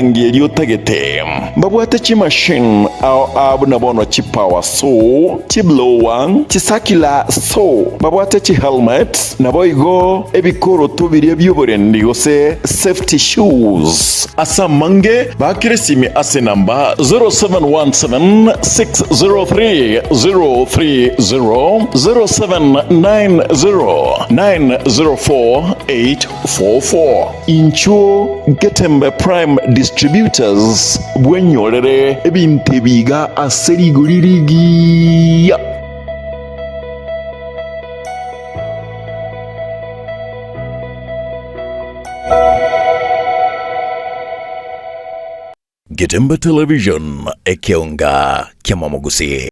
Erangi eria otagete. Mbabwate chimachine ao ao buna bono chipower saw, chiblower, chicircular saw, mbabwate chihelmet, naboigo ebikoroto biria bi'oborendi gose safety shoes. Ase amange baakere esimi ase enamba 0717 603 030, 0790 904 844. Inchuo Getembe Prime Distributors bwenyorere ebinto ebi iga ase rigori rigiya. Getembe Television, ekeonga ki'amamogusii.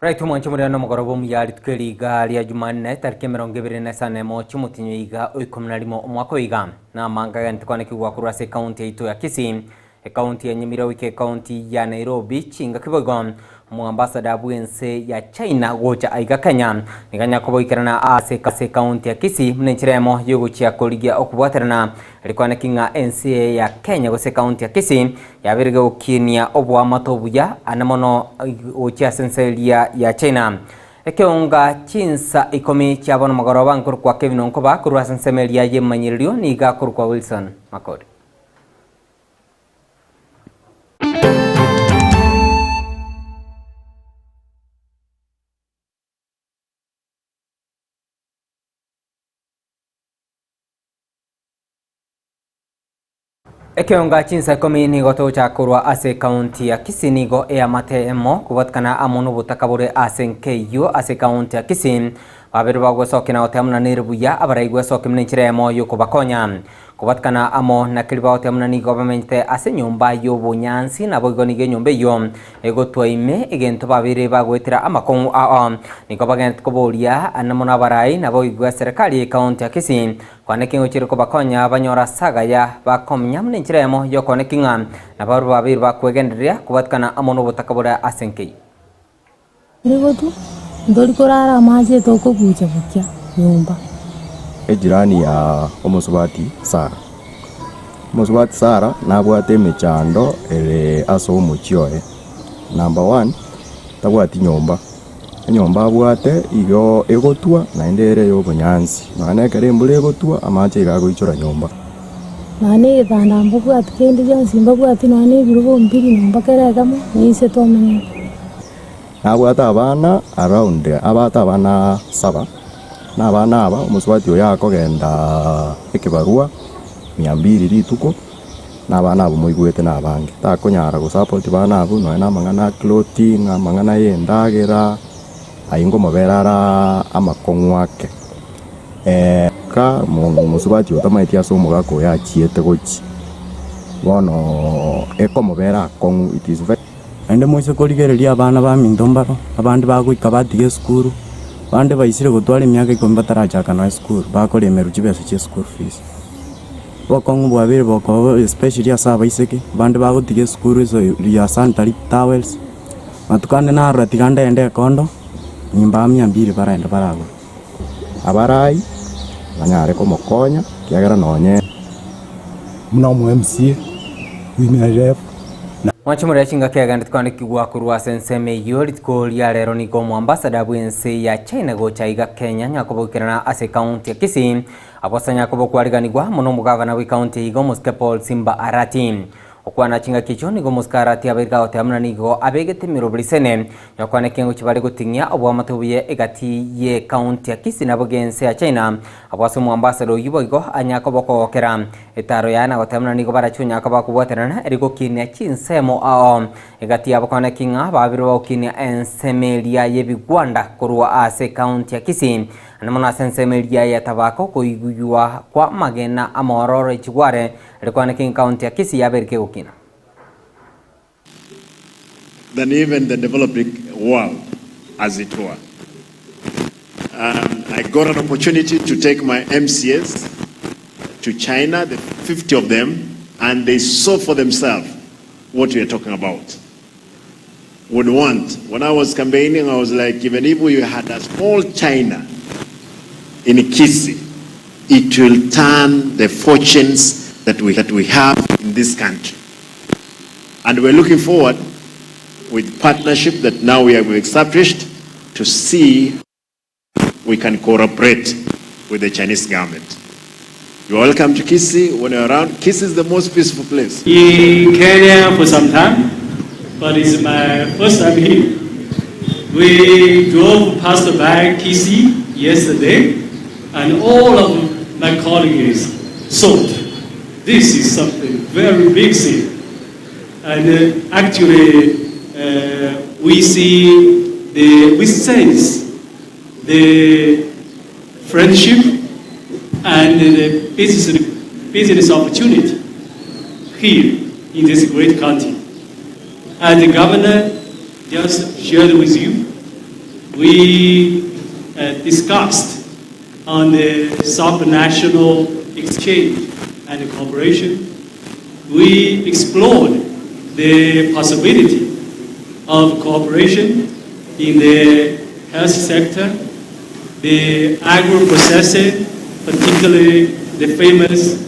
Right omwanche omorero nomogoroba omuya rituko eri iga ria Jumanne tariki 25 chiomotinyo iga o 11 omwaka oyo iga na amanga agente kwanekigwa korwa ase ekaunti yaito ya Kisii ekaunti ya Nyamira goika ekaunti ya Nairobi chingaki boigo Omoambassador bw'ense ya China gocha aiga Kenya nigo anya koboikerana ase ase ekaunti ya Kisii buna enchera eyemo yogochia korigia okobwaterana Rikwaneki ng'a ense eye ya Kenya gose ekaunti ya Kisii yabeire gegokinia oboamate obuya ane mono gochia ase ense eria ya China. Ekeonga chinsa ikomi chia bono mogoroba nkorokwa Kevin Onkoba korwa ase ensemo eria y'emanyererio nigo akorokwa Wilson Makori. Ekeonga chinsa ikomi nigo togochaka korwa ase ekaunti ya Kisii nigo eamate emo kobwatikana amo nobotaka bore ase enka eyio ase ekaunti ya Kisii babere bagwesokia na goteba buna nere buya abarai gwesokia buna enchera eyemo yokobakonya. Kobwatikana amo na keria bagoteba buna nigo bamenyete ase enyomba y'obonyansi naboigo nigo enyomba eyio egotwa ime egento babere bagoetera amakong'u ao. Nigo bagenderete koboria amo nabarai naboigo eserekari y'ekaunti ya Kisii Kwaneki ng'a ochire kobakonya banyore ase agaya bakomenya buna enchera eyemo y'okooneki ng'a nabarabwo babeire bakwegendereria kobwatikana amo nobotaka bore ase enka eyio. Rigotu, ntori korara amache tokobucha bokia nyomba. Ejirani ya omosubati Sara. Omosubati Sara nabwate emechando ere ase omochie oye. Number one, tabwati nyomba. Enyomba abwate igo egotwa naende ere ey'obonyansi, nonya na ekero embura egotwa, amache iga agoichora nyomba. Nonya na egetanda mbabwati kende gionsi mbabwati nonya na ebirogo mbiri nyomba kera ekemo, na inse twamenyete. Nabwate abana around abate abana saba, na abana aba omosubati oyo akogenda ekebarua mia mbiri rituko. Na abana abwo moigwete nabange, takonyara gosupport bana abwo nonya na amang'ana a clothing, amang'ana ya endagera, ayio nkomobera ara amakong'u ake. Ka mosubati oyo tamaeti ase omogaka oyo achiete gochia, bono ekomobera akong'u it is very. Naende moise korigereria abana baminto mbaro, abande bagoika batiga esukuru, abande baisire gotwara emiaka ikomi batarachaka nonya esukuru, bakoremerwa chibesa chia school fees. Obokong'u bwabeire bokoba especially ase abaiseke, abande bagotiga esukuru ase ya sanitary towels, matuko ande narora tiga ndende ekondo, nyimba mia mbiri barende baragore. Abarai banyare komokonya, ekiagera nonye. Buna omo MCA, women rep na. Mwanche more chingaki agende twandikigwa korwa ase ensemo eyio rituko ria rero nigo omoambassador bw'ense ya China gocha iga Kenya nyakoboikerana ase ekaunti ya Kisii Abosa nyakobo kwariganigwa amo nomogavana bw'ekaunti eye iga omosike Paul Simba Arati. Okwana chingaki echio nigo omosike Arati abeire gagoteba buna nigo abegete emeroberi sene yokwana ekengo chibare goting'ia oboamate obuya egati y'ekaunti ya Kisii nabo g'ense ya China. Abwo ase omoambassador oyio boigo anyakoba okogokera etaro yaye na goteba buna nigo barachie onyakoba kobwaterana eri gokinia chinsemo ao egati yabo kwana ki ng'a babere bagokinia ensemo eria y'ebigwanda korwa ase ekaunti ya Kisii Naende mono ase ensemo eria ya Tabaka okoigugwa kwa amagena amaororo e chigware rikwaneke enkaunti ya Kisii yabeire kegokina. than even the developing world as it were. Um, I got an opportunity to take my MCAs to China, the 50 of them, and they saw for themselves what we are talking about. would want. When I was campaigning, I was like, even if we had a small China in Kisii, it will turn the fortunes that we, that we have in this country. And we're looking forward with partnership that now we have established to see we can cooperate with the Chinese government. You're welcome to Kisii when you're around. Kisii is the most peaceful place. In Kenya for some time, but it's my first time here. We drove past by Kisii yesterday, and all of my colleagues thought this is something very big thing. And actually, we see the, we sense the friendship and the business, business opportunity here in this great country. And the governor just shared with you, we discussed on the subnational exchange and cooperation. We explored the possibility of cooperation in the health sector, the agro-processing, particularly the famous,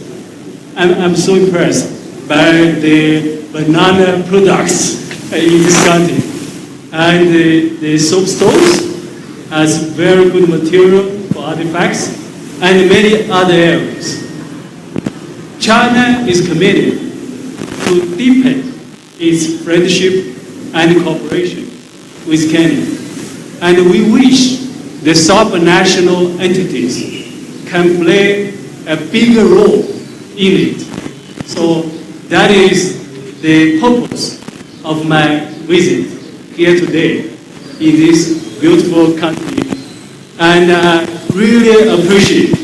I'm so impressed by the banana products in this country. And the soapstones has very good material for artifacts and many other areas. China is committed to deepen its friendship and cooperation with Kenya. And we wish the subnational entities can play a bigger role in it. So that is the purpose of my visit here today in this beautiful country. And I really appreciate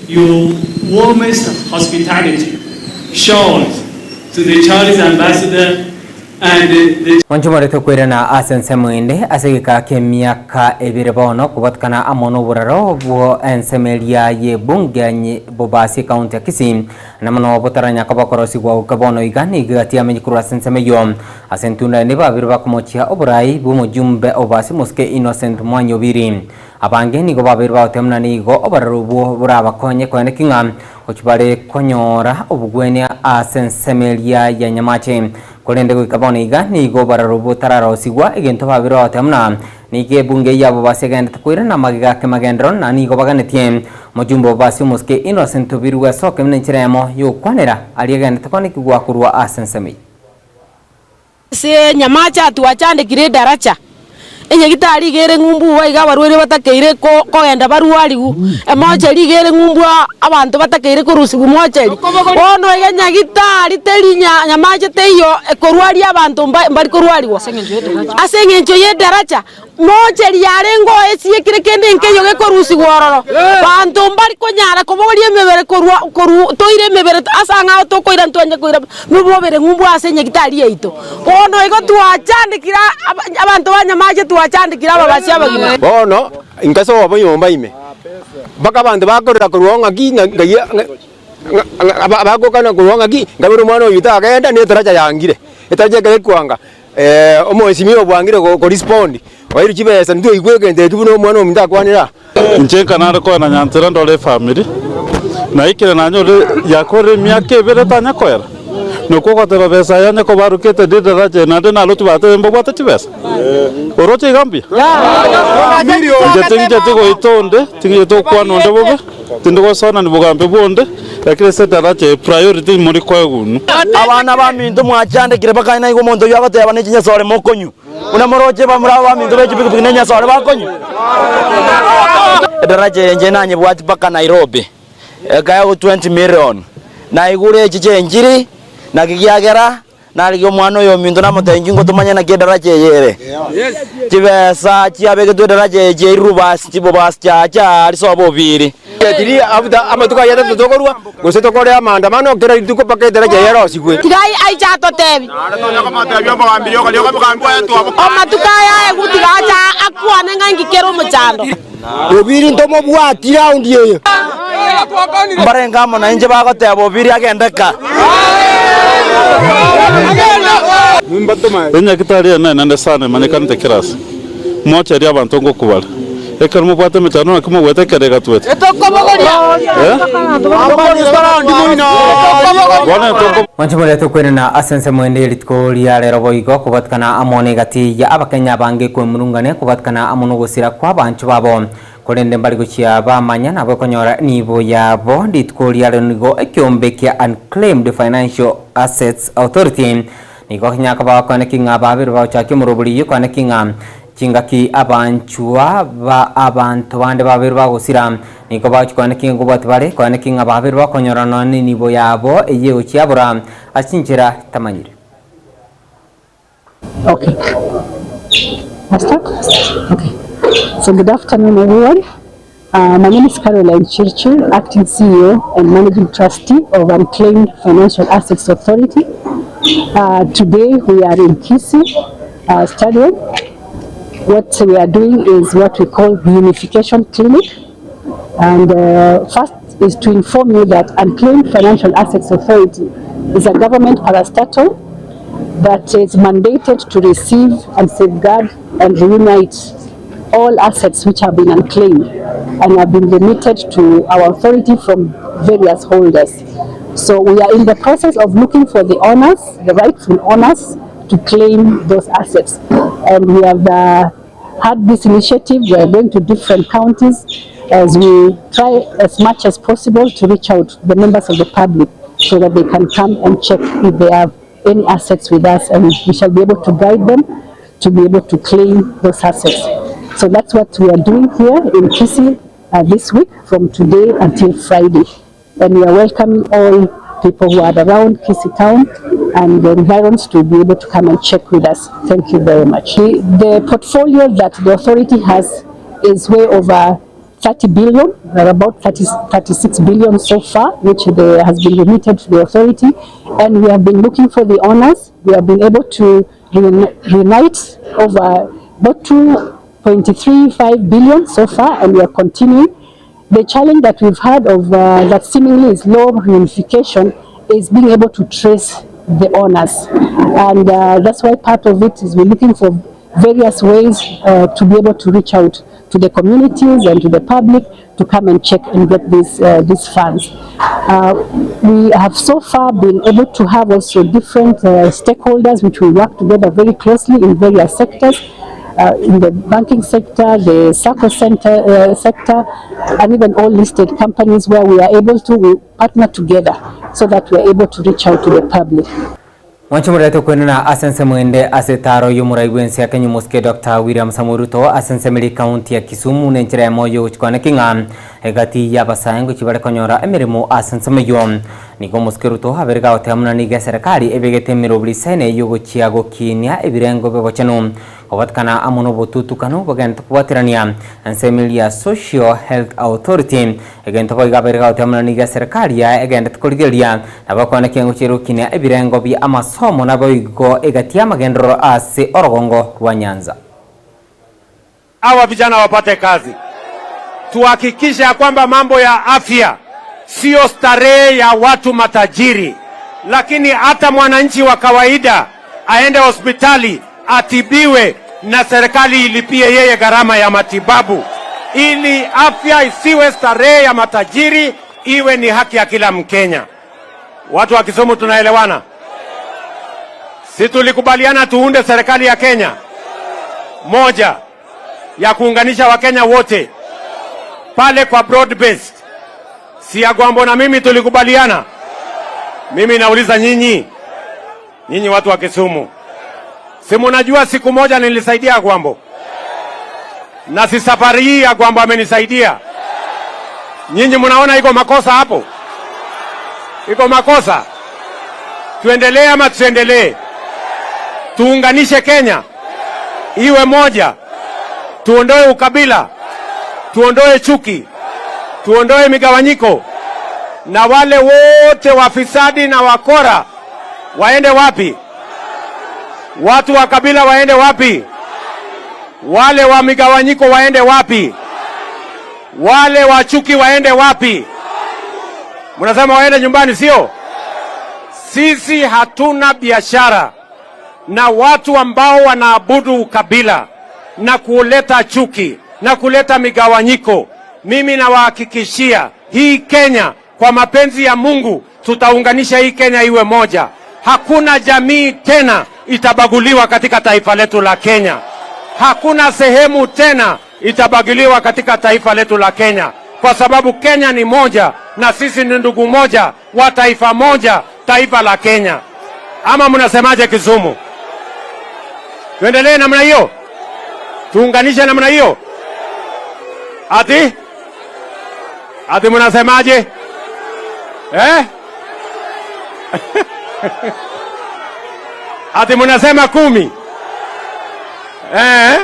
your warmest hospitality shown to the Chinese ambassador and the Mwanchumore tokwirana ase ensemo ende ase egeka kia emiaka ebere bono kobatikana amo na oboraro bwo ensemo eria ya ebunge nye Bobasi county ya Kisii na mono botaranya kobakorosigwa goka bono iga nigo gatiamenyi korwa ase ensemo eywo ase entunda ende babere bakomochia oborai bwa omojumbe Obasi Mosike Innocent Mwanyobiri abange nigo babere bagotemana nigo oboraro obwo borabakonye koene king'a gochi bare konyora obogwenia ase ensemo eria ya Nyamache korende goika bono iga nigo oboraro botararosigwa egento babere bagotemana nigo ebunge yabo basegendete koirana magega ake magendero na nigo baganetie omojumbe Obasi Omosike Innocent Obiri gwesoka buna enchera emo yokwanera aria egendete kwanekigwa korwa ase ensemo eywo. Ase Nyamache atwachandekire edaracha, enyagitari iga ere ng'umbu iga iga abarwaire batakeire ko kogenda barwariwu, emocheri iga ere ng'umbu aa abanto batakeire korusiwa mocheri. Bono iga nyagitari teri nya Nyamache teiyo ekorwaria abanto mba mbari korwariwa ase eng'encho ya edaracha, mocheri yarenge oo esiekire kende nkeiyo gekorusiwa ororo, banto mbari konyara kobogoria emebere korwa koru toire emebere ase ang'ao tokoira ntwanye koira mobere ng'umbu ase enyagitari yaito. Bono igo twachandekire aba abanto ba Nyamache twachandekire ababasi abagima. Bono inkasoa nyomba ime mpaka abanto bakorera korwa ng'aki ng'ai bagokana korwa ng'aki nkabera omwana oyo tagenda na etaracha yangire etaracha ekero ekwanga omwesimia obwangire korespond oeirwe chibesa ntwaigwa egento ekio buna omwana ominto akwanera aa. Inche nkanare koena nyanchera ndore efamiri, naikire nanyore yakorire emiaka ebere tanya koera, nokwo ogoteba besa eye onye kobarukete didaraja eye naende naroche batebe mbabwate chibesa? Oroche iga mbuya? Inche ting'incheti goita onde, ting'incheti gokwana onde bobe, tindi gosonani bogambi bwa onde, lakini ase edaraja eye priority mori koegwa inwe. Abana baminto mwachandekire mpaka naigwe omonto oyio agoteba ne chinyasore mokonywa, buna moroche bamura aba baminto be chipikipiki ne enyasore bakonywa. Edaraja eye inche nanyebwati mpaka Nairobi, ekaegwa 20 million, naigure echi chi'enchiri, naki kiagera narigia omwana oyo ominto namotebia inki ngotomanye naki edaraja eye ere. Chibesa chiabegetwe edaraja eye chiairwe basi chibobasi chiacha aria sobo obiri. Tiri after amatuko aya atato tokorwa, gose tokore amaandamano kera rituko mpaka edaraja eye erosigwe. Tiga aiche atotebi. Amatuko aya aegwe tiga ache akwane ng'a inki kere omochando. Obiri ntomobwati raundi eye. Mbarenge amo nainche bagoteba Obiri agende ka. Enyagitari eye nenene sana emanyekanete kera ase. Mocherie abanto ngokubare. Ekero mobwate emechando naki mogwete ekero egatwete? Eh? Bono etoko. Mwanche morete okwenena ase ensemo ende ye rituko ria rero boigo kobatikana amo negati ya abakenya abange kwemurungania kobatikana amo nogosira kw'abancho babo Korende mbari gochia bamanya nabo ekonyora nibo yabo rituko ria rero nigo ekeombe kia Unclaimed Financial Assets Authority nigo kinyaka bakoaneki ng'a babere bagochakia omorobori koaneki ng'a chingaki abanchwa ba abanto bande babere bagosira nigo bagochia koaneki ng'a nkobwati bare koaneki ng'a babere bakonyora nonya nenibo yabo eyio egochia yabora ase chinchera tamanyire. Okay. I start? Okay. So good afternoon, everyone. Uh, my name is Caroline Chirchir, Acting CEO and Managing Trustee of Unclaimed Financial Assets Authority. Uh, today we are in Kisii uh, Stadium. What we are doing is what we call reunification clinic. And uh, first is to inform you that Unclaimed Financial Assets Authority is a government parastatal that is mandated to receive and safeguard and reunite all assets which have been unclaimed and have been remitted to our authority from various holders. So we are in the process of looking for the owners, the rightful owners, to claim those assets. And we have uh, had this initiative. We are going to different counties as we try as much as possible to reach out to the members of the public so that they can come and check if they have any assets with us and we shall be able to guide them to be able to claim those assets. So that's what we are doing here in Kisii uh, this week from today until Friday. And we are welcoming all people who are around Kisii town and the environs to be able to come and check with us. Thank you very much. The, the portfolio that the authority has is way over 30 billion, there are about 30, 36 billion so far, which the, has been remitted to the authority. And we have been looking for the owners. We have been able to reunite over about 2.35 billion so far, and we are continuing. The challenge that we've had of uh, that seemingly is low reunification is being able to trace the owners. And uh, that's why part of it is we're looking for various ways uh, to be able to reach out to the communities and to the public to come and check and get these, uh, these funds. Uh, we have so far been able to have also different uh, stakeholders which we work together very closely in various sectors. Uh, in the banking sector, the SACCO center, uh, sector, and even all listed companies where we are able to we partner together so that we are able to reach out to the public. Mwanche morete okwenena ase ensemo ende ase etaaro y'omorai bw'ense ya Kenya omosike Doctor William Samoei Ruto ase ensemo ere ekaunti ya Kisumu nenchera eyemo y'ogochia kwane ng'a egati y'abasae ngochia bare konyora emeremo ase ensemo eyio. Nigo omosike Ruto abere gagoteba buna nigo eserekari ebegete emeroberi isaine y'ogochia gokinia ebirengo bi'obochenu Kobatikana amo nobotutukanu bogento kobwaterania ensemo eria ya Social Health Authority, egento boigo abaire gagoteba buna nigo eserekari yaye egendete korigereria nabo ekwane kengo chi'erokinia ebirengo bia amasomo naboigo egati y'amagenderero ase orogongo rwa Nyanza. Hawa vijana wapate kazi, tuhakikishe ya kwamba mambo ya afya sio starehe ya watu matajiri, lakini hata mwananchi wa kawaida aende hospitali atibiwe na serikali ilipie yeye gharama ya matibabu, ili afya isiwe starehe ya matajiri, iwe ni haki ya kila Mkenya. Watu wa Kisumu tunaelewana? Si tulikubaliana tuunde serikali ya Kenya moja ya kuunganisha Wakenya wote pale kwa broad based. Si Agwambo na mimi tulikubaliana. Mimi nauliza nyinyi, nyinyi watu wa Kisumu, si munajua siku moja nilisaidia Agwambo, na si safari hii Agwambo amenisaidia. Nyinyi mnaona iko makosa hapo? Iko makosa? Tuendelee ama tusiendelee? Tuunganishe Kenya iwe moja, tuondoe ukabila, tuondoe chuki, tuondoe migawanyiko, na wale wote wafisadi na wakora waende wapi? Watu wa kabila waende wapi? Wale wa migawanyiko waende wapi? Wale wa chuki waende wapi? Mnasema waende nyumbani, sio? Sisi hatuna biashara Na watu ambao wanaabudu ukabila na kuleta chuki na kuleta migawanyiko, mimi nawahakikishia hii Kenya, kwa mapenzi ya Mungu, tutaunganisha hii Kenya iwe moja. Hakuna jamii tena itabaguliwa katika taifa letu la Kenya. Hakuna sehemu tena itabaguliwa katika taifa letu la Kenya, kwa sababu Kenya ni moja na sisi ni ndugu moja wa taifa moja, taifa la Kenya. Ama mnasemaje Kisumu? Tuendelee namna hiyo, tuunganishe namna hiyo. Ati ati mnasemaje eh? Ati mnasema kumi eh?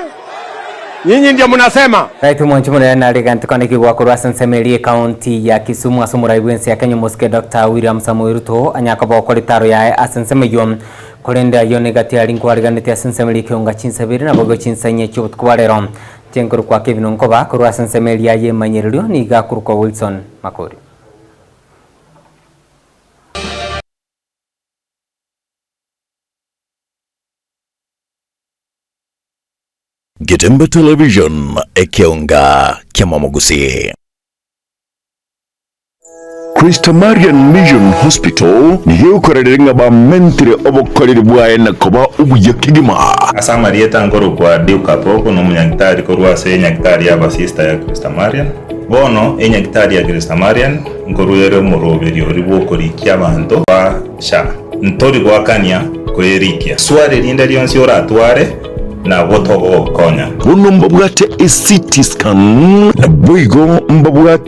Nyinyi ndio mnasema Right mwanchi munene nari gantikone gwakorwo ase ensemo ekaunti ya Kisumu ase omorai bwa ya Kenya omosike Dr. William Samoei Ruto anyaka bokora etaro yaye ase ensemo eywo korende aywo negati ari nkwariganete ase ensemo eria ekeonga chinsabere nabo chinsanye chia obotuko bwa rero chenkoru kwa Kevin Nkoba korwa ase ensemo eria yemanyererio niga akorokwa Wilson Makori. Getembe Television ekeonga kia Mwamogusi. Christamarian Mission Hospital niyo ukorerere ng'a bamentire obokoreri bwaye na koba obuya kegima. Ase amarieta nkorokwa Deo Kapoko, na omonyagitari korwa ase enyagitari y'abasista ya Christamarian. Bono enyagitari ya Christamarian nkorwa ere omoroberio oria bw'okorikia abanto ba SHA. Ntori goakania koyerikia. Swali rinde rionsi oratware nabo togogokonya. Bono mbabwate e CT scan, naboigo mbabwate.